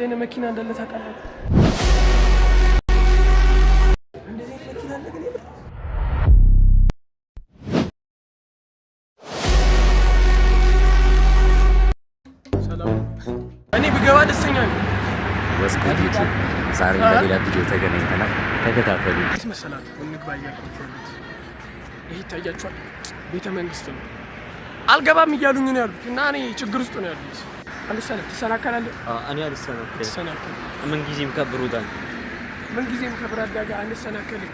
እንደዚህ አይነት መኪና እንዳለ ታውቃለህ? እንደዚህ አይነት መኪና አለ ግን የምር? ሰላም። እኔ ብገባ ደስተኛ ነኝ። What's good, YouTube? ዛሬ በሌላ ቪዲዮ ተገናኝተናል። ተከታተሉ። የት መሰላችሁ እንግባ እያልኳችሁ ያሉት? ይህ ይታያችኋል፣ ቤተ መንግስት ነው። አልገባም እያሉኝ ነው ያሉት እና እኔ ችግር ውስጥ ነው ያሉት። አልሰና ትሰናከላለህ? እኔ አልሰናከልም። ትሰናከል። ምን ጊዜም ከብሩታል። ምን ጊዜም ከብራዳ ጋር አንሰናከልም።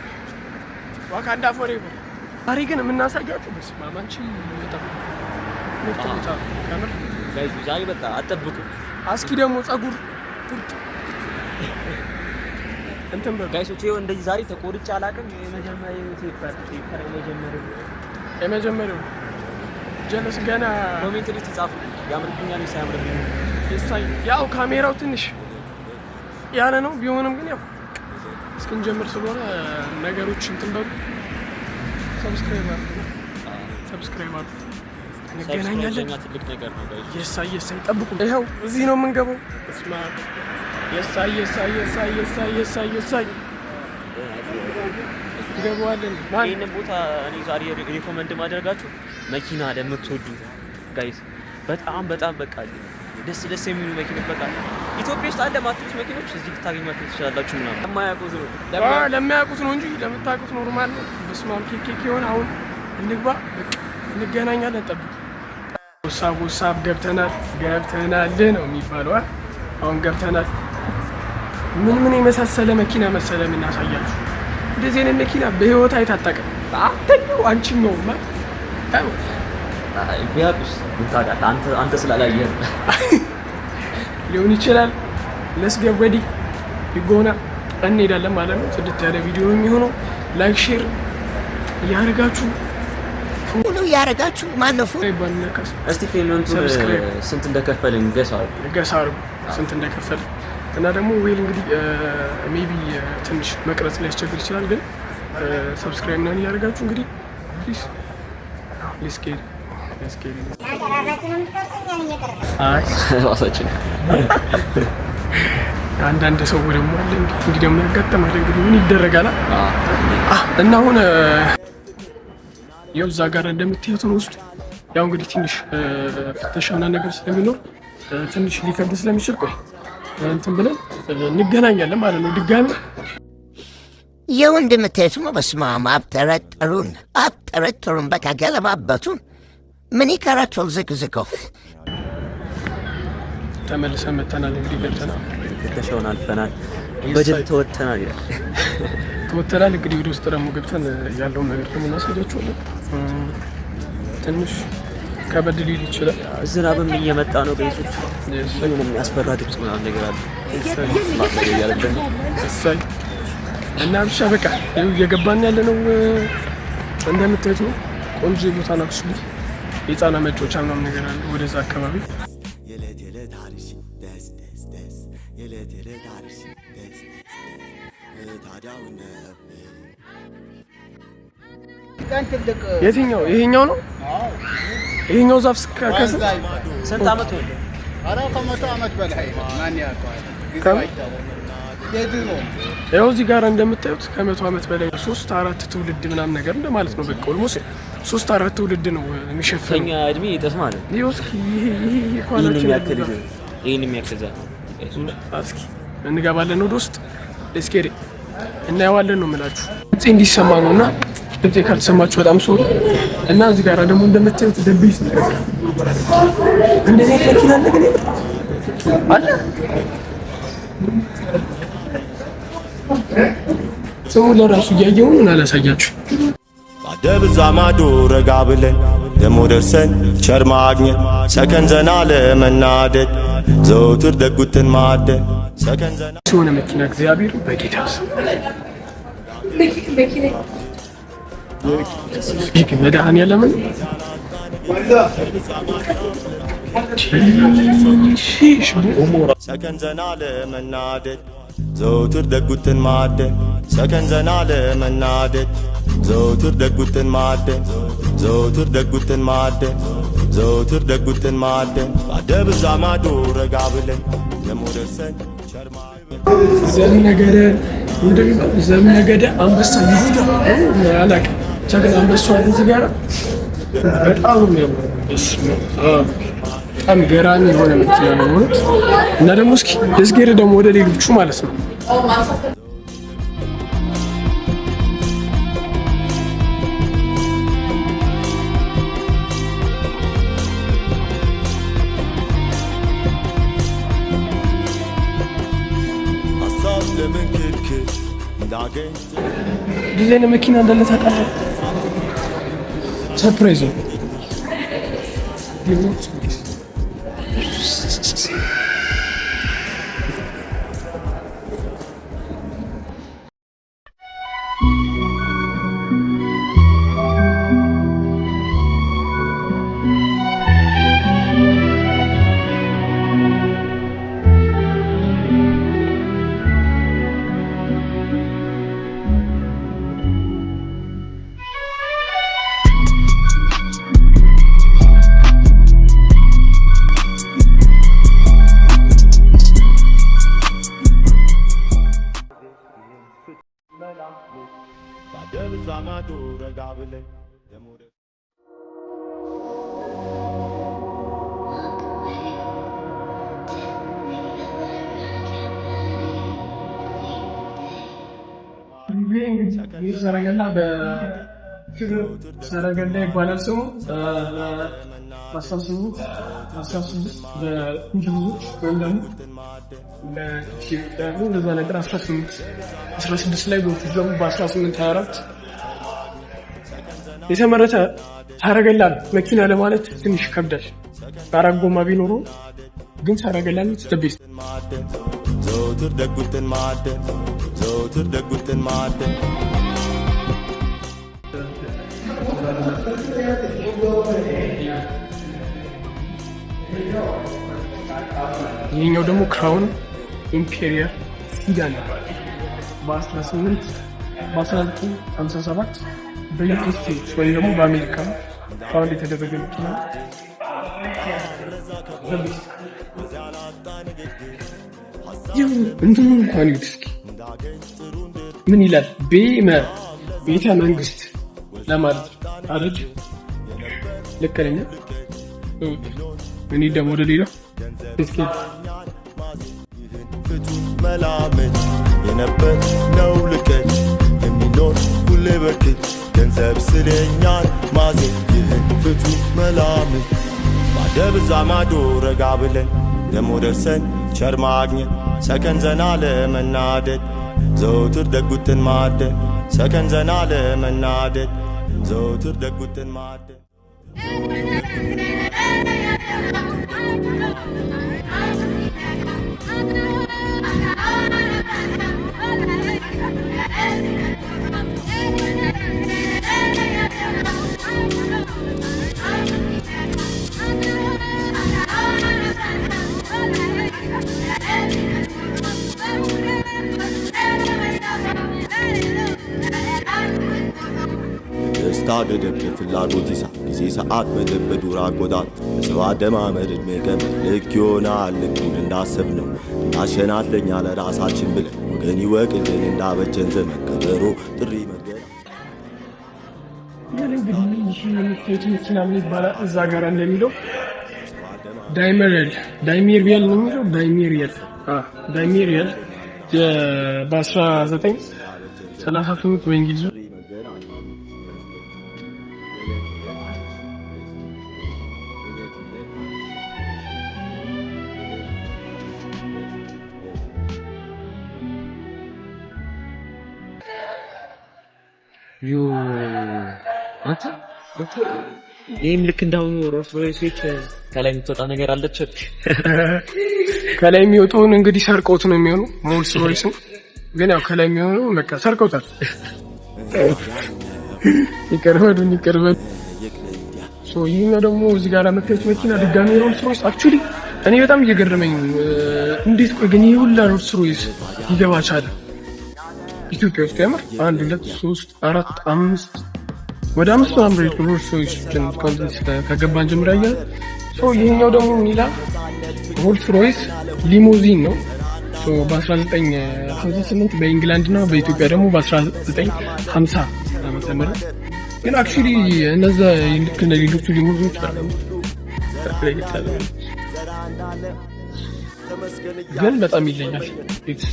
Wakanda forever። ዛሬ ግን የምናሳያችሁ በስመ አብ አንቺ በጣም ምርጥ ቦታ ነው ከምር። Guys፣ ዛሬ በቃ አጠብቁ። አስኪ ደግሞ ጸጉር ቁርጥ እንትን በሉ። Guys ኦች፣ ይኸው እንደዚህ ዛሬ ተቆርጬ አላውቅም። የመጀመሪያው paper የመጀመሪያው። የመጀመሪያው ጀለስ ገና። Comment ላይ ተጻፉ። ያምርብኛል ወይስ አያምርብኝም? የሳይ ያው ካሜራው ትንሽ ያለ ነው። ቢሆንም ግን ያው እስክንጀምር ስለሆነ ነገሮች እንትን በሉ። Subscribe አድርጉ፣ subscribe አድርጉ። እንገናኛለን። ለኛ ትልቅ ነገር ነው guys። የሳይ የሳይ ጠብቁ። ይኸው እዚህ ነው የምንገባው። እስማ የሳይ የሳይ የሳይ የሳይ የሳይ የሳይ እንገባዋለን። ማን ይህንን ቦታ እኔ ዛሬ recommend ማደርጋችሁ መኪና ለምትወዱ guys፣ በጣም በጣም በቃ ደስ ደስ የሚሉ መኪኖች፣ በቃ ኢትዮጵያ ውስጥ አለ ማትሉት መኪኖች እዚህ ልታገኟቸው ትችላላችሁ። ምናምን ለማያውቁት ነው። ለማያውቁት ነው እንጂ ለምታውቁት normal ነው። በስመ አብ ኬክ ኬክ የሆነ አሁን እንግባ፣ በቃ እንገናኛለን። ጠብቁ። What's up, what's up፣ ገብተናል ገብተናል ነው የሚባለው። አ? አሁን ገብተናል። ምን ምን የመሳሰለ መኪና መሰለ የምናሳያችሁ። እንደዚህ አይነት መኪና በህይወት አይታጠቅም። አንተኛው አንቺም ነው ማ ቢያውቁስ ምን ታውቃለህ? አንተ ስላላየህ ነው። ሊሆን ይችላል። Let's get ready፣ ይጎና እንሄዳለን ማለት ነው። ጽድት ያለ ቪዲዮ ነው የሚሆነው። Like share እያደረጋችሁ ሁሉ እያደረጋችሁ ማነው ይባል ነካስ። እስቲ payment ኡን Subscribe. ስንት እንደከፈልን guess አድርጉ። Guess አድርጉ ስንት እንደከፈል። እና ደግሞ well እንግዲህ maybe ትንሽ መቅረጽ ሊያስቸግር ይችላል፣ ግን subscribe ምናምን እያደረጋችሁ እንግዲህ please let's get let's get። አይ ራሳችን። አንዳንድ ሰው ደግሞ አለ እንዲህ እንዲህ ደግሞ ያጋጥማል። እንግዲህ ምን ይደረጋል? እና አሁን ያው እዛ ጋር እንደምታዩት ነው ውስጡ። ያው እንግዲህ ትንሽ ፍተሻ ምናምን ነገር ስለሚኖር ትንሽ ሊከብድ ስለሚችል ቆይ እንትን ብለን እንገናኛለን ማለት ነው ድጋሚ። ይኸው እንደምታዩት ነው። በስመ አብ አብጠረጠሩን አብጠረጠሩን፣ በቃ ገለባበቱን። ምን ይቀራቸዋል? ዝቅዝቀው። ተመልሰን መተናል። እንግዲህ ገብተናል። ፍተሻውን አልፈናል፣ በድል ተወጥተናል ይላል። ተወተናል። እንግዲህ ወደ ውስጥ ደግሞ ገብተን ያለውን ነገር ደግሞ እናሳያችኋለን። ትንሽ ከበድ ሊል ይችላል። ዝናብም እየመጣ ነው guys ኦች። ምንም የሚያስፈራ ድምጽ ምናምን ነገር አለ። ነገር እያለብን ነው። እሰይ። እና ብቻ በቃ ይኸው እየገባን ያለ ነው። እንደምታዩት ነው። ቆንጆ ቦታ ነው። Actually የህፃናት መጫወቻ ምናምን ነገር አለ ወደዛ አካባቢ። የዕለት የዕለት አርሲ ደስ ደስ ደስ የዕለት የዕለት አርሲ ደስ ደስ ደስ ታዲያው የትኛው ይሄኛው ነው? ይሄኛው ዛፍ ከስንት ስንት ዓመት ሆነ? ኧረ ከ100 ዓመት በላይ ነው። ማን ያውቀዋል? ጊዜው አይታወቅም። የድሮ ያው እዚህ ጋር እንደምታዩት ከ100 ዓመት በላይ ሶስት አራት ትውልድ ምናምን ነገር እንደማለት ነው። በቃ almost ሶስት አራት ትውልድ ነው የሚሸፍነው። ከኛ እድሜ እጥፍ ማለት ነው። ይኸው እስኪ ይሄ ይሄ ይሄ ይህን ከኋላችን የሚያክል ያለው ዛፍ። ይህን የሚያክል ዛፍ። እስኪ እንገባለን ወደ ውስጥ። Let's get it፣ እናየዋለን ነው የምላችሁ። ድምፄ እንዲሰማ ነው እና ድምፄ ካልተሰማችሁ በጣም sorry። እና እዚህ ጋር ደግሞ እንደምታዩት ደቤስ እንደዚህ አይነት መኪና አለ ግን የምር አለ። ስሙ ለራሱ እያየሁ ምን አላሳያችሁ። ባደብዛ ማዶ ረጋ ብለን ደሞ ደርሰን ቸር ማግኘት ሰከን ዘና ለመናደድ ዘውትር ደጉትን ማደን ሰከን ዘና የሆነ መኪና እግዚአብሔር በጌታ ስም መድኃኒዓለምን ሰከን ዘና ለመናደድ ዘውትር ደጉትን ማደን ሰከን ዘና ለመናደድ። ዘውትር ደጉትን ማደን ዘውትር ደጉትን ማደን ዘውትር ደጉትን ማደን ባደብዛ ማዶ ረጋ ብለን ደሞ ደርሰን ቸር ማግኘት። ዘምነገደ እንደሚባል ዘምነገደ አንበሳ ይሁዳ አላውቅም። ብቻ ግን አንበሳው አለ እዚህ ጋር፣ በጣም ነው የሚያምረው። በስመ አብ፣ በጣም ገራሚ የሆነ መኪና ነው እውነት። እና ደግሞ እስኪ ደስጌር ደግሞ ወደ ሌሎቹ ማለት ነው። ሀሳብ ለምን ክልክል እንዳገኝ እንደዚህ አይነት መኪና እንዳለ ታውቃለህ? Surprise ነው። ባደብዛ ማዶ ረጋ ብለን ደሞ ደርሰን ይህ ሰረገላ በክብር ሰረገላ ይባላል ስሙ። በ18 16 በእንግሊዞች ወይም ደግሞ በኢትዮጵያ እንደዛ ነገር 18 16 ላይ፣ በፊት ደግሞ በ1824 የተመረተ ሰረገላ ነው። መኪና ለማለት ትንሽ ይከብዳል። በአራት ጎማ ቢኖረው ግን ሰረገላ ነው። The best። ማደን ዘውትር ደጉትን ማደን ዘውትር ደጉትን ማደን። ይህኛው ደግሞ Crown Imperial sedan ይባላል። በ18 በ1957 በ USA ወይም ደግሞ በአሜሪካ found የተደረገ መኪና ነው። The best። ይህ እንትኑ እንኳን ይዩት እስኪ፣ ምን ይላል? ቤመ ቤተ መንግስት ለማለት ነው አይደል? ልክ ነኝ? እኔ ደግሞ ወደ ሌላ እስኪ። ፍቱን መላምት የነበር ነው ልቀት የሚኖር ሁሌ በክት ገንዘብ ስለኛል ማዜን ይህን ፍቱን መላምት ባደብዛ ማዶ ረጋ ብለን ደሞ ደርሰን ቸር ማግኘት ሰከን ዘና ለመናደድ ዘውትር ደጉትን ማደን ሰከን ዘና ለመናደድ ዘውትር ደጉትን ማደን። ደስታ ገደብ ለፍላጎት ይሳ ጊዜ ሰዓት መደብ በዱር አቆጣጥ በሰው አደማመር ዕድሜ ገመድ ልክ ይሆናል። ልኩን እንዳሰብ ነው እናሸናት ለኛ ለራሳችን ብለን ወገን ይወቅልን እንዳበጀን ዘመን ከበሮ ጥሪ መገና እንግዲህ ይህ የምታዩት መኪና ምን ይባላል? እዛ ጋር እንደሚለው ዳይመሪያል፣ ዳይሜሪያል ነው የሚለው፣ ዳይሜሪያል፣ ዳይሜሪያል በ1938 በእንግሊዝ። ዩ አንተ፣ ይህም ልክ እንዳሁኑ ሮልስ ሮይሶች ከላይ የምትወጣ ነገር አለች። ከላይ የሚወጣውን እንግዲህ ሰርቀውት ነው የሚሆኑ። ሮልስ ሮይስን ግን ያው ከላይ የሚሆነው በቃ ሰርቀውታል። ይቅር በሉን፣ ይቅር በሉን። So ይህኛው ደግሞ እዚህ ጋር ለመታየት መኪና ድጋሚ ሮልስ ሮይስ። Actually እኔ በጣም እየገረመኝ ነው። እንዴት ቆይ ግን ይህ ሁላ ሮልስ ሮይስ ሊገባ ቻለ? ኢትዮጵያ ውስጥ የምር አንድ፣ ሁለት፣ ሶስት፣ አራት፣ አምስት፣ ወደ አምስት ምናምን ሮልስ ሮይሶችን እስካሁን ድረስ ከገባን ጀምሮ ያየነው። So ይሄኛው ደግሞ ምን ይላል? ሮልስ ሮይስ ሊሞዚን ነው። So በ1958 በኢንግላንድ እና በኢትዮጵያ ደግሞ በ1950 ዓመተ ምህረት። ግን actually እነዛ ልክ እንደ ሌሎቹ ሊሞዚኖች አሉ፣ ለየት ያለ ነው። ግን በጣም ይለኛል። It's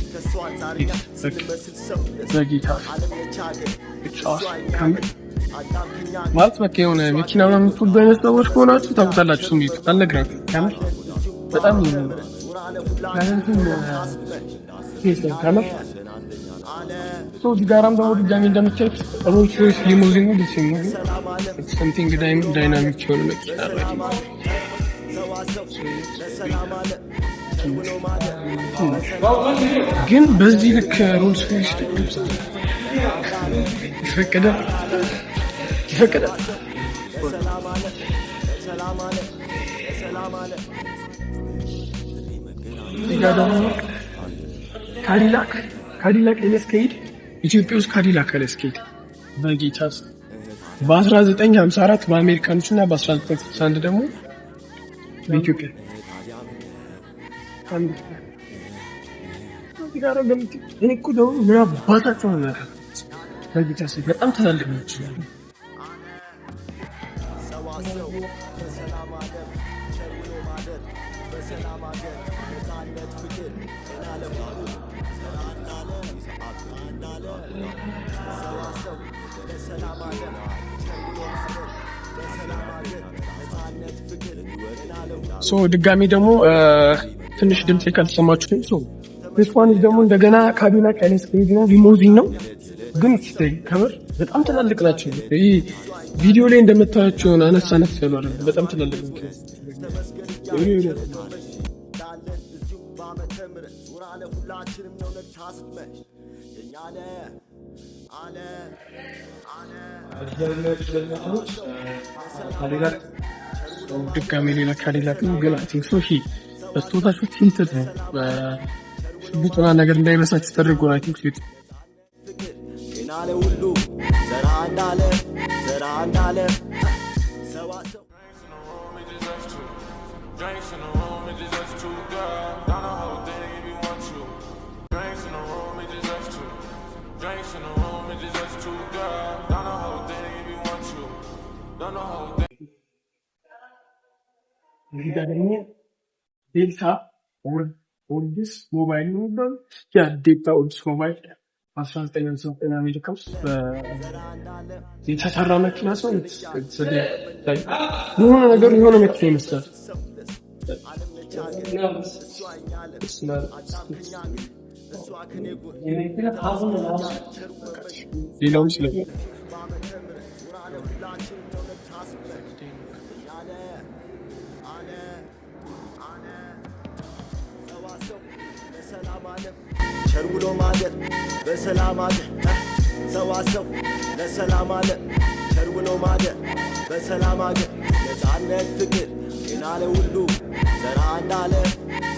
በጌታ it's awesome። ከምር ማለት በቃ የሆነ መኪና ምናምን የምትወዱ አይነት ሰዎች ከሆናችሁ ታውቁታላችሁ ስሜቱ። አልነግራችሁም። ከምር በጣም ከምር። So እዚህ ጋራም ደግሞ ድጋሚ እንደምታዩት ሮልስ ሮይስ ሊሞዚን ነው። ደስ የሚል something dynamic የሆነ መኪና ነው። ግን በዚህ ልክ ሮልስ ሮይስ ይፈቀዳል? ይፈቀዳል። እዚህ ጋር ደግሞ ካዲላክ Escalade። ኢትዮጵያ ውስጥ ካዲላክ Escalade በጌታ በ1954 በአሜሪካኖች እና በ1961 ደግሞ በኢትዮጵያ። እዚህ ጋር እኔ እኮ ደግሞ ምን አባታቸው ነው፣ በጌታ በጣም ትላልቅ ናቸው። So ድጋሚ ደግሞ ትንሽ ድምጽ ካልተሰማችሁ፣ so this one ደግሞ እንደገና ካዲላክ Escalade ነው፣ ሊሞዚን ነው። ግን ከምር በጣም ትላልቅ ናቸው። ይህ ቪዲዮ ላይ እንደምታያቸው አነስ አነስ ያሉ አይደለም፣ በጣም ትላልቅ ናቸው። ድጋሚ ሌላ ካዲላክ ነው፣ ግን I think so ይሄ በስቶታችሁ tinted ነው፣ ሽጉጥ ምናምን ነገር እንዳይበሳችሁ ተደርጎ ነው። I think so ጤና ለሁሉ ዘራ እንዳለ ዘራ እንዳለ ሰዋሰው። Drinks in the room, it's just us two, girl. Down the whole thing if you want to. Drinks in the room, it's just us two. Drinks in the room, it's just us two, girl. Down the whole thing if you want to. Down the whole thing. እዚህ ጋር ደግሞ ዴልታ ኦልድስ ሞባይል ነው የሚባለው። ያ ዴልታ ኦልድስ ሞባይል 1959 አሜሪካ ውስጥ የተሰራ መኪና ሲሆን የሆነ ነገር የሆነ መኪና ይመስላል። ሌላውም ስለ ቸር ውሎ ማደር በሰላም አገር ሰዋሰው ለሰላም አለ ቸር ውሎ ማደር በሰላም አገር ነፃነት ፍቅር ጤና ለሁሉ ዘራ እንዳለ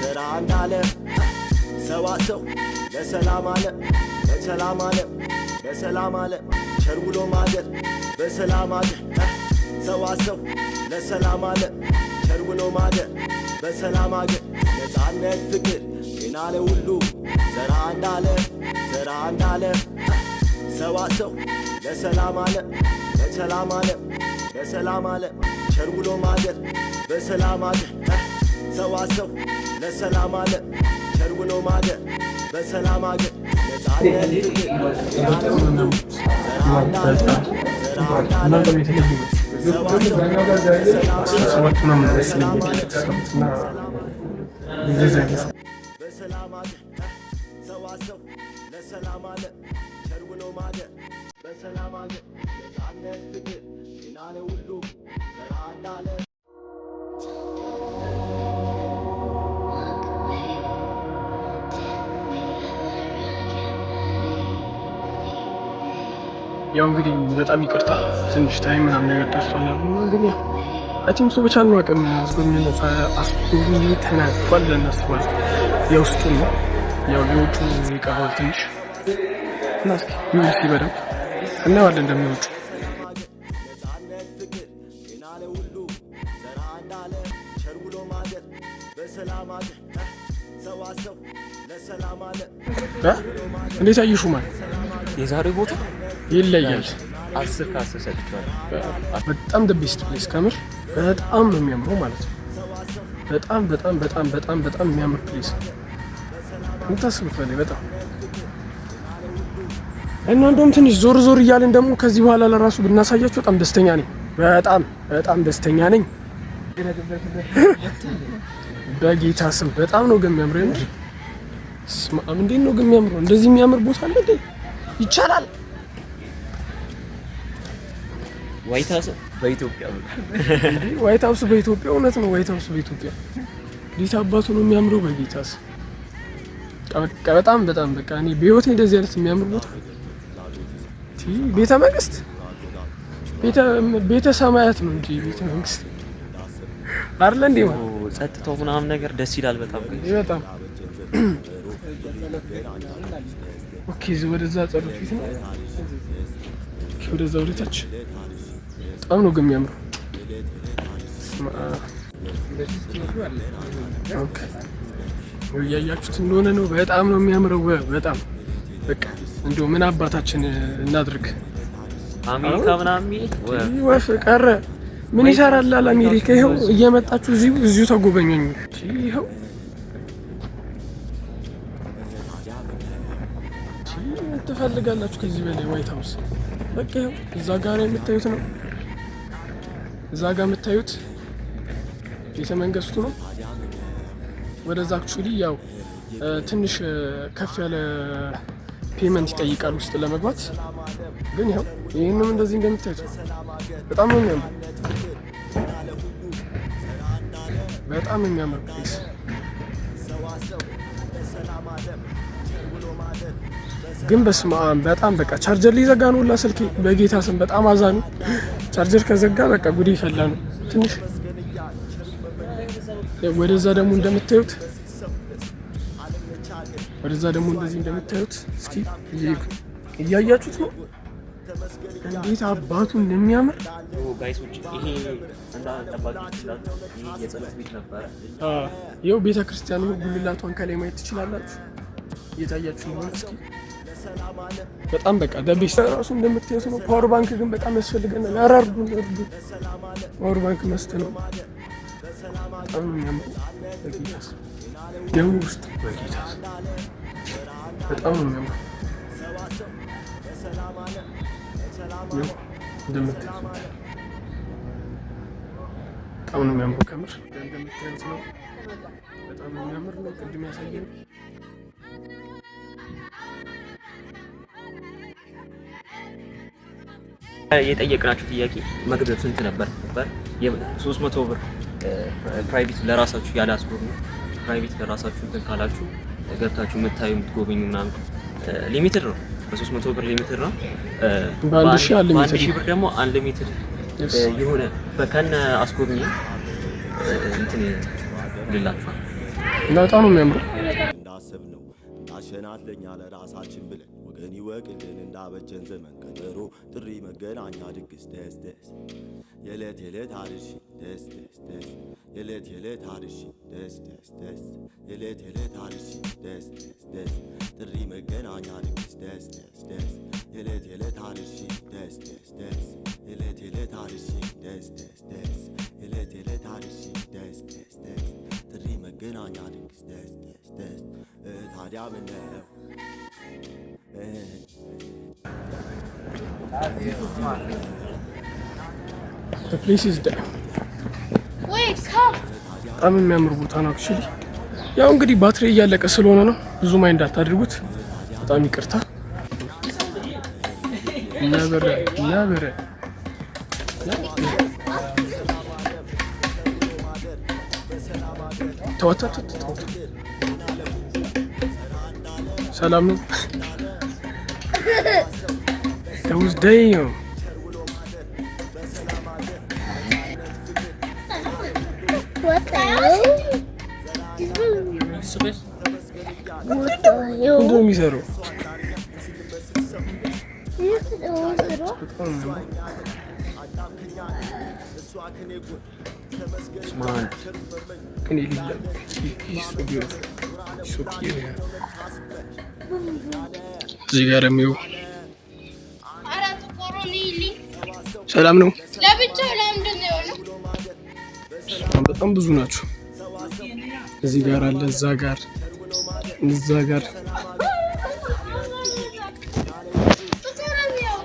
ዘራ እንዳለ ሰዋሰው ለሰላም አለ በሰላም አለ በሰላም አለ ቸር ውሎ ማደር በሰላም አገር ሰዋሰው ለሰላም አለ ቸር ውሎ ማደር በሰላም አገር ነፃነት ፍቅር ጤና ለሁሉ ዘራ እንዳለ ዘራ እንዳለ ሰዋሰው ለሰላም አለ በሰላም አለ በሰላም አለ ቸር ውሎ ማደር በሰላም አገር ሰዋሰው ለሰላም አለ ቸር ውሎ ማደር በሰላም አገር ነፃነት ፍቅር ጤና ለሁሉ ዘራ እንዳለ ዘራ እንዳለ ሰዋሰው ለሰላም አለ 17 ምናምን መሰለኝ በሰላም አለ የተሰሩት እና እንደዚህ አይነት በሰላም አገር ሰዋሰው ለሰላም አለ ቸር ውሎ ማደር በሰላም አገር ነፃነት ፍቅር ጤና ለሁሉ ዘራ እንዳለ። ያው እንግዲህ በጣም ይቅርታ ትንሽ time ምናምን ነገር ጠፍቷል። ግን ያው I think so በቻልነው አቅም አስጎብኝተናል ብለን እናስባለን። የውስጡን ነው፣ ያው የውጩ ይቀረዋል ትንሽ። እና እስኪ ይሁን፣ እስኪ በደንብ እናየዋለን እንደሚወጡ። ነጻነት፣ ፍቅር፣ ጤና ለሁሉ፣ ዘራ እንዳለ ቸር ውሎ ማደር በሰላም አገር፣ ሰዋሰው ለሰላም አለ። እ? እንዴት አየሹ ማን? የዛሬው ቦታ ይለያል። 10 ከ10 ሰጥቼዋለሁ። በጣም the best place፣ ከምር በጣም ነው የሚያምረው ማለት ነው። በጣም በጣም በጣም በጣም በጣም የሚያምር place የምታስቡት በላይ በጣም። እና እንደውም ትንሽ ዞር ዞር እያልን ደግሞ ከዚህ በኋላ ለራሱ ብናሳያችሁ በጣም ደስተኛ ነኝ። በጣም በጣም ደስተኛ ነኝ። በጌታ ስም በጣም ነው ግን የሚያምረው። የምር ስማ፣ እንዴት ነው ግን የሚያምረው? እንደዚህ የሚያምር ቦታ አለ እንዴ? ይቻላል። White House በኢትዮጵያ። እንዴ፣ White House በኢትዮጵያ፣ እውነት ነው። White House በኢትዮጵያ እንዴት አባቱ ነው የሚያምረው። በጌታ ስም በቃ በጣም በጣም በቃ እኔ በህይወቴ እንደዚህ አይነት የሚያምር ቦታ፣ ቤተ መንግስት፣ ቤተ ሰማያት ነው እንጂ ቤተ መንግስት አይደለ እንዴ? ማለት ጸጥታው ምናምን ነገር ደስ ይላል በጣም። በጣም። Okay፣ እዚህ ወደዛ ጸሎት ቤት ነው። Okay፣ ወደዛ ወደታች በጣም ነው ግን የሚያምረው። Okay፣ እያያችሁት እንደሆነ ነው። በጣም ነው የሚያምረው። በጣም በቃ እንደው ምን አባታችን እናድርግ? አሜሪካ ምናምን ወፍ ቀረ፣ ምን ይሰራል አሜሪካ? ይኸው እየመጣችሁ እዚሁ እዚሁ ተጎበኙኝ። ይኸው ምን ትፈልጋላችሁ ከዚህ በላይ? White House በቃ ይኸው እዛ ጋር የምታዩት ነው። እዛ ጋር የምታዩት ቤተ መንግስቱ ነው። ወደዛ actually ያው ትንሽ ከፍ ያለ payment ይጠይቃል ውስጥ ለመግባት። ግን ይኸው ይህንም እንደዚህ እንደምታዩት ነው። በጣም ነው የሚያምር፣ በጣም የሚያምር place። ግን በስመ አብ በጣም በቃ ቻርጀር ሊዘጋ ነው ሁላ ስልኬ። በጌታ ስም በጣም አዛ ነው። ቻርጀር ከዘጋ በቃ ጉዴ ይፈላ ነው። ትንሽ ወደዛ ደግሞ እንደምታዩት፣ ወደዛ ደግሞ እንደዚህ እንደምታዩት፣ እስኪ እያያችሁት ነው እንዴት አባቱ እንደሚያምር። Guys ኦች፣ ይሄ እንዳ ጠባቂዎች ይችላሉ። ይሄ የጸሎት ቤት ነበረ። ይኸው ቤተ ክርስቲያኑ ጉልላቷን ከላይ ማየት ትችላላችሁ። እየታያችሁ እንደሆነ እስኪ በጣም በቃ the best ራሱ እንደምታዩት ነው። Power bank ግን በጣም ያስፈልገናል። ኧረ እርዱን፣ እርዱን። Power bank must ነው። በጣም ነው የሚያምረው። በጌታ ስም ደቡብ ውስጥ በጌታ ስም በጣም ነው የሚያምረው። ይኸው እንደምታዩት በጣም ነው የሚያምረው። ከምር እንደምታዩት ነው። በጣም የሚያምር ነው። ቅድም ያሳየን። የጠየቅናችሁ ጥያቄ መግቢያው ስንት ነበር? 300 ብር private ለራሳችሁ፣ ያለ አስጎብኚ private ለራሳችሁ እንትን ካላችሁ ገብታችሁ የምታዩ የምትጎበኙ ምናምን limited ነው። በ300 ብር limited ነው። በ1000 unlimited። በ1000 ብር ደግሞ unlimited የሆነ በከነ አስጎብኚ እንትን ይልላችኋል። እና በጣም ነው የሚያምረው። እንዳሰብ ነው እንዳሸናት ለኛ ለራሳችን ብለን፣ ወገን ይወቅልን፣ እንዳበጀን ዘመን ቀጠሮ ጥሪ መገናኛ ድግስ ደስ ደስ፣ የዕለት የዕለት አድርሺ ደስ ደስ ደስ፣ የዕለት የዕለት አድርሺ ደስ ደስ ደስ፣ የዕለት የዕለት አድርሺ ደስ ደስ ደስ፣ ጥሪ መገናኛ ድግስ ደስ ደስ ደስ፣ የዕለት የዕለት አድርሺ ደስ ደስ ደስ፣ የዕለት የዕለት አድርሺ ደስ ደስ ደስ፣ የዕለት የዕለት አድርሺ ደስ ደስ ደስ፣ ጥሪ መገናኛ ድግስ ደስ ደስ ደስ። ታዲያ ምነው? The place is there. Wait, come. በጣም የሚያምር ቦታ ነው። Actually ያው እንግዲህ ባትሪ እያለቀ ስለሆነ ነው፣ ብዙ mind አታድርጉት። በጣም ይቅርታ። ነበረ ነበረ። ተወው ተወው ተወው። ሰላም ነው። That was damn. What the hell? What the hell? ምንድን ነው የሚሰራው? በጣም ነው የሚያምረው። ግን የሌለ so beautiful, so cute። እዚህ ጋር ደግሞ ይኸው። ኧረ ጥቁሩን ይልኝ። ሰላም ነው። ለብቻው ለምንድን ነው የሆነው? በጣም ብዙ ናቸው። እዚህ ጋር አለ፣ እዛ ጋር፣ እዛ ጋር። ጥቁሩን ያው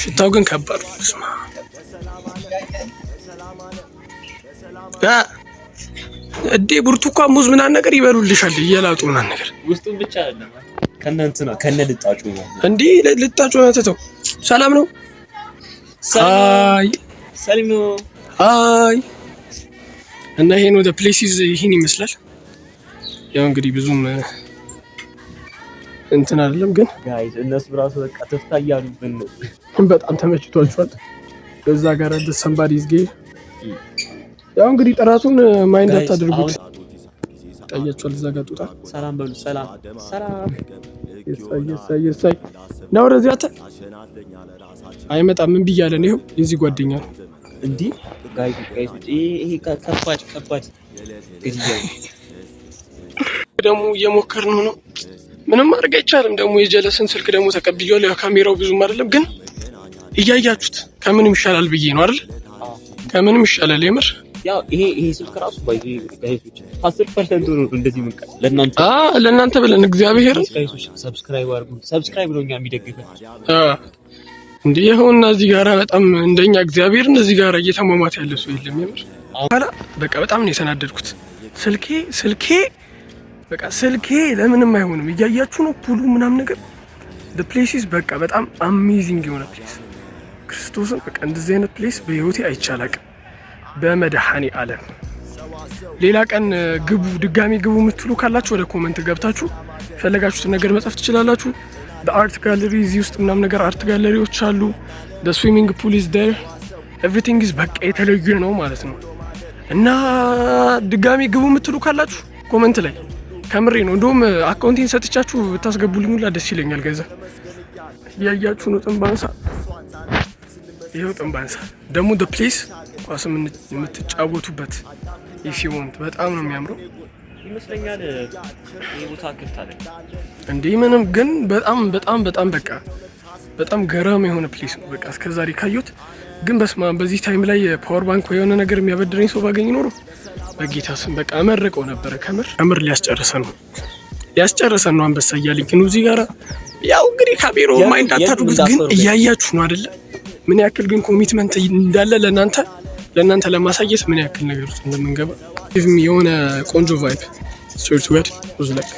ሽታው ግን ከባድ ነው። ስማ እዴ ብርቱካን፣ ሙዝ ምናምን ነገር ይበሉልሻል እየላጡ ምናምን ነገር። ውስጡን ብቻ አይደለም፣ ከነ እንትና ከነ ልጣጩ ነው። እንዲህ ልጣጩ ነው። ሰላም ነው። Hi. ሰላም ነው። Hi። እና ይሄ ነው place፣ ይህን ይመስላል። ያው እንግዲህ ብዙም እንትን አይደለም ግን Guys፣ እነሱ ራሱ በቃ ተፍታ እያሉብን ነው። በጣም ተመችቷቸዋል። በዛ ጋር አለ somebody is gay። ያው እንግዲህ ጥራቱን mind Guys, አታድርጉት። ይታያቸዋል እዛ ጋር ጡጣ። ሰላም በሉ። ሰላም ሰላም። የሳይ የሳይ የሳይ ነው። ወደዚህ አተ አይመጣም። ምን ብያለ ነው? ይኸው የዚህ ጓደኛ ነው። እንዲህ guys, guys፣ ይሄ ከባድ ከባድ ግድያ ነው። ደግሞ እየሞከርን ነው። ምንም ማድረግ አይቻልም። ደግሞ የጀለስን ስልክ ደግሞ ተቀብያለሁ። ያው ካሜራው ብዙም አይደለም ግን እያያችሁት ከምንም ይሻላል ብዬ ነው አይደል? ከምንም ይሻላል የምር። ያው ይሄ ስልክ ራሱ by the way guys ኦች 10% ነው እንደዚህ ምን ለእናንተ ለእናንተ ብለን እግዚአብሔር Guys ኦች፣ subscribe አድርጉ። Subscribe ነው እኛ የሚደግፈን። እንዴ ይኸውና እዚህ ጋራ በጣም እንደኛ እግዚአብሔርን እዚህ ጋራ እየተሟሟተ ያለ ሰው የለም። የምር ኋላ በቃ በጣም ነው የተናደድኩት። ስልኬ በቃ ስልኬ ለምንም አይሆንም። እያያችሁ ነው pool ኡ ምናምን ነገር። The place is በቃ በጣም amazing የሆነ place። ክርስቶስን በቃ እንደዚህ አይነት place በህይወቴ አይቼ አላቅም። በመድኃኔ ዓለም ሌላ ቀን ግቡ፣ ድጋሚ ግቡ የምትሉ ካላችሁ ወደ comment ገብታችሁ ፈለጋችሁትን ነገር መጻፍ ትችላላችሁ። Art gallery እዚህ ውስጥ ምናምን ነገር art gallery ዎች አሉ። Swimming pool is there, everything is በቃ የተለየ ነው ማለት ነው። እና ድጋሚ ግቡ የምትሉ ካላችሁ comment ላይ ከምሬ ነው። እንደውም account ኤን ሰጥቻችሁ ብታስገቡልኝ ሁላ ደስ ይለኛል። ገንዘብ እያያችሁ ነው። ጥንባንሳ ይኸው ጥንባንሳ ደግሞ the place ኳስ የምትጫወቱበት if you want በጣም ነው የሚያምረው። ይመስለኛል ይሄ ቦታ ክፍት አለ። እንዲህ ምንም ግን በጣም በጣም በጣም በቃ በጣም ገራሚ የሆነ place ነው። በቃ እስከዛሬ ካየሁት ግን በስማ በዚህ time ላይ የ power bank ወይ የሆነ ነገር የሚያበድረኝ ሰው ባገኝ ኖሮ በጌታ ስም በቃ እመርቀው ነበረ። ከምር ከምር ሊያስጨርሰን ነው፣ ሊያስጨርሰን ነው። አንበሳ እያለኝ ነው እዚህ ጋራ። ያው እንግዲህ ካሜራው mind አታድርጉት፣ ግን እያያችሁ ነው አይደለ? ምን ያክል ግን commitment እንዳለ ለእናንተ ለማሳየት ምን ያክል ነገር ውስጥ እንደምንገባ የሆነ ቆንጆ vibe swear to God ብዙ like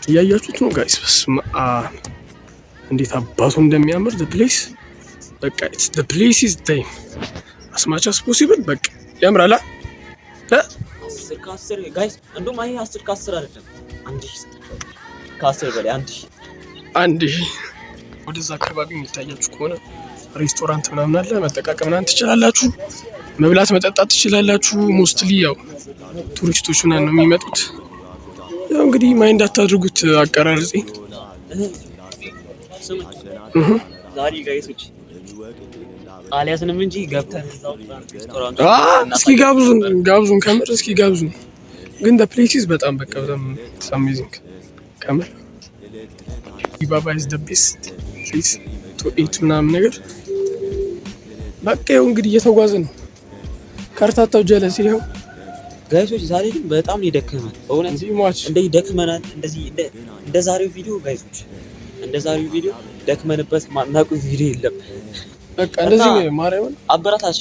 እያያችሁት ነው guys። በስመ አብ እንዴት አባቱ እንደሚያምር the place። በቃ it's the place is time as much as possible በቃ ያምራል። አ 10 ከ10 guys። እንደውም ይሄ 10 ከ10 አይደለም፣ 1000 ሰጥቼዋለሁ። ከ10 በላይ 1000። 1000። ወደዛ አካባቢ የሚታያችሁ ከሆነ ሬስቶራንት ምናምን አለ። መጠቃቀም ምናምን ትችላላችሁ። መብላት መጠጣት ትችላላችሁ። Mostly ያው ቱሪስቶች ምናምን ነው የሚመጡት። ያው እንግዲህ mind አታድርጉት አቀራረጼ። ዛሬ guys ኦች አልያዝንም እንጂ ገብተን እዛው ሬስቶራንት እስኪ ጋብዙን፣ ጋብዙን፣ ከምር እስኪ ጋብዙን። ግን the place is በጣም በቃ በጣም amazing ከምር። ዲባባ is the best place to eat ምናምን ነገር። በቃ ይኸው እንግዲህ እየተጓዝን ነው። ከርታታው ጀለስ ይኸው። Guys ኦች፣ ዛሬ ግን በጣም ነው የደከመን በእውነት። እዚህ ሟች እንደዚህ ደክመናል። እንደዚህ እንደ ዛሬው ቪዲዮ guys ኦች፣ እንደ ዛሬው ቪዲዮ ደክመንበት ማናውቀው ቪዲዮ የለም። በቃ እንደዚህ ነው ማርያምን። አበረታች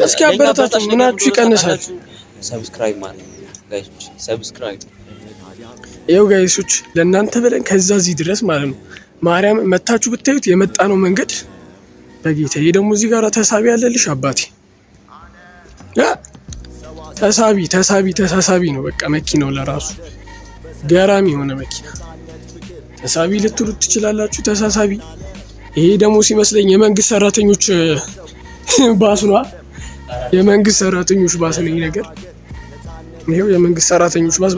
እስኪ አበረታችሁ፣ ምናችሁ ይቀንሳል? Subscribe ማለት guys ኦች፣ subscribe። ይኸው guys ኦች ለእናንተ ብለን ከዛ እዚህ ድረስ ማለት ነው። ማርያም መታችሁ ብታዩት የመጣ ነው መንገድ በጌታ። ይሄ ደግሞ እዚህ ጋር ተሳቢ ያለልሽ አባቴ ተሳቢ ተሳቢ ተሳሳቢ ነው። በቃ መኪናው ለራሱ ገራሚ የሆነ መኪና ተሳቢ ልትሉት ትችላላችሁ። ተሳሳቢ። ይሄ ደግሞ ሲመስለኝ የመንግስት ሰራተኞች ባስ ነው። የመንግስት ሰራተኞች ባስ ነው ይሄ ነገር። ይሄው የመንግስት ሰራተኞች ባስ።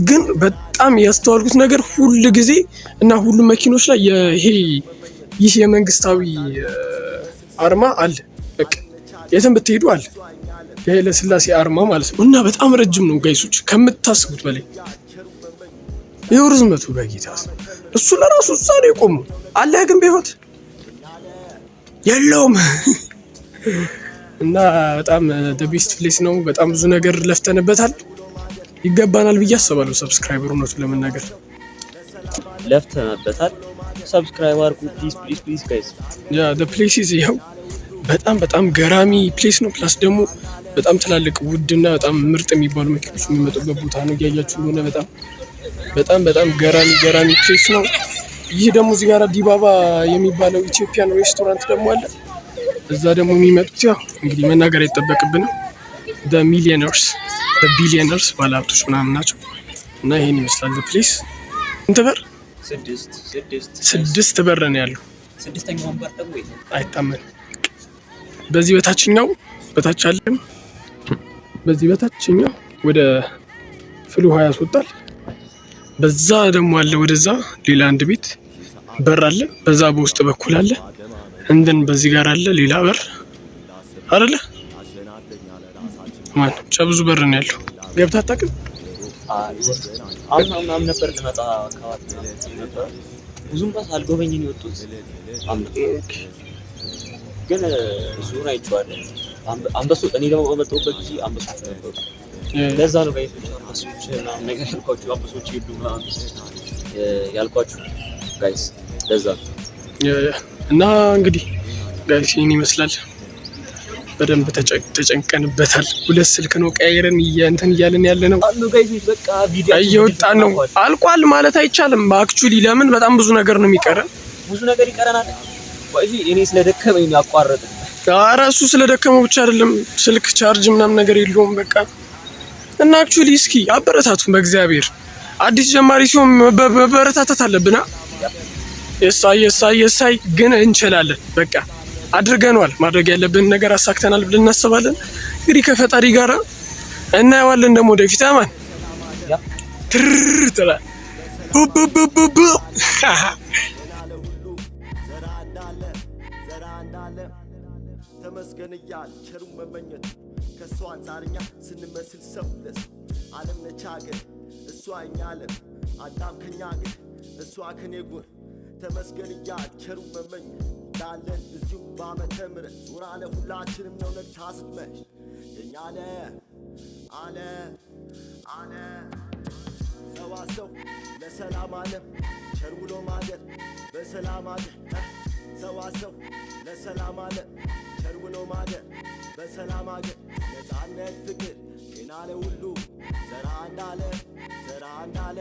ግን በጣም ያስተዋልኩት ነገር ሁል ጊዜ እና ሁሉም መኪኖች ላይ ይሄ ይህ የመንግስታዊ አርማ አለ። በቃ የትም ብትሄዱ አለ፣ የኃይለ ሥላሴ አርማ ማለት ነው። እና በጣም ረጅም ነው guys ኦች፣ ከምታስቡት በላይ። ይኸው ርዝመቱ በጌታ፣ እሱ ለራሱ እዛ ነው የቆመው። አለ ግን በህይወት የለውም። እና በጣም best place ነው። በጣም ብዙ ነገር ለፍተንበታል። ይገባናል ብዬ አስባለሁ። Subscriber እውነቱን ለመናገር ለፍተንበታል። Subscribe አድርጉ please, please, please guys። Yeah, the place is ያው በጣም በጣም ገራሚ place ነው። Plus ደግሞ በጣም ትላልቅ ውድና በጣም ምርጥ የሚባሉ መኪኖች የሚመጡበት ቦታ ነው። እያያችሁ እንደሆነ በጣም በጣም በጣም ገራሚ ገራሚ place ነው። ይህ ደግሞ እዚህ ጋር ዲባባ የሚባለው Ethiopian restaurant ደግሞ አለ። እዛ ደግሞ የሚመጡት ያው እንግዲህ መናገር አይጠበቅብንም፣ millionaires, billionaires፣ ባለሀብቶች ምናምን ናቸው። እና ይሄን ይመስላል place። ስንት በር? ስድስት፣ ስድስት። ስድስት በር ነው ያለው። ስድስተኛው በር ደግሞ የት ነው? አይታመንም። በዚህ በታችኛው በታች አለ። በዚህ በታችኛው ወደ ፍል ውሃ ያስወጣል። በዛ ደግሞ አለ፣ ወደዛ ሌላ አንድ ቤት በር አለ። በዛ በውስጥ በኩል አለ። And then በዚህ ጋር አለ ሌላ በር አይደለ? ማን ብቻ ብዙ በር ነው ያለው። ገብተህ አታውቅም? አምና ምናምን ነበር ልመጣ አካባቢ ነበር። ብዙም ባስ አልጎበኝን የወጡት አምና፣ ግን ዙን አይቼዋለሁ። አንበሶ እኔ ደግሞ በመጣሁበት ጊዜ አንበሶች ነበሩ። ለዛ ነው guys ኦች አንበሶች ምናምን ነገር ያልኳችሁ፣ አንበሶች የሉ ምናምን ያልኳችሁ guys፣ ለዛ ነው። እና እንግዲህ guys ይህን ይመስላል። በደንብ ተጨንቀንበታል። ሁለት ስልክ ነው ቀያይረን እንትን እያልን ያለ ነው። አሉ guys ኦች፣ በቃ ቪዲዮ እየወጣን ነው። አልቋል ማለት አይቻልም። Actually ለምን በጣም ብዙ ነገር ነው የሚቀረን። ብዙ ነገር ይቀረናል። ወይ እኔ ስለደከመኝ ነው ያቋረጥን። ኧረ እሱ ስለደከመው ብቻ አይደለም፣ ስልክ charge ምናምን ነገር የለውም። በቃ እና actually እስኪ አበረታቱን በእግዚአብሔር፣ አዲስ ጀማሪ ሲሆን መበረታታት አለብና። የሳይ የሳይ የሳይ ግን እንችላለን። በቃ አድርገነዋል። ማድረግ ያለብን ነገር አሳክተናል ብለን እናስባለን። እንግዲህ ከፈጣሪ ጋር እናየዋለን ደግሞ ወደፊት። አማን ትርር ትላል ቡ ዘራ እንዳለ ዘራ እንዳለ ተመስገን እያል ቸሩን መመኘት ከእሷ አንጻር እኛ ስንመስል ሰው ለሰው ዓለም ነች ሀገር እሷ እኛ ዓለም አዳም ከኛ ግን እሷ ከኔ ጎን ተመስገን እያል ቸሩን መመኘት ላለን እዚሁ በዓመተ ምሕረት ዞራ ለሁላችንም ነው ነግታ ስትመሽ የኛ ዓለም ዓለም ዓለም ሰዋሰው ለሰላም ዓለም ቸር ውሎ ማደር በሰላም አገር፣ ሰዋሰው ለሰላም ዓለም ቸር ውሎ ማደር በሰላም አገር ነፃነት ፍቅር ጤና ለሁሉ ዘራ እንዳለ ዘራ እንዳለ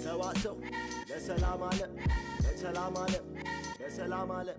ሰዋሰው ለሰላም ዓለም ለሰላም ዓለም ለሰላም ዓለም።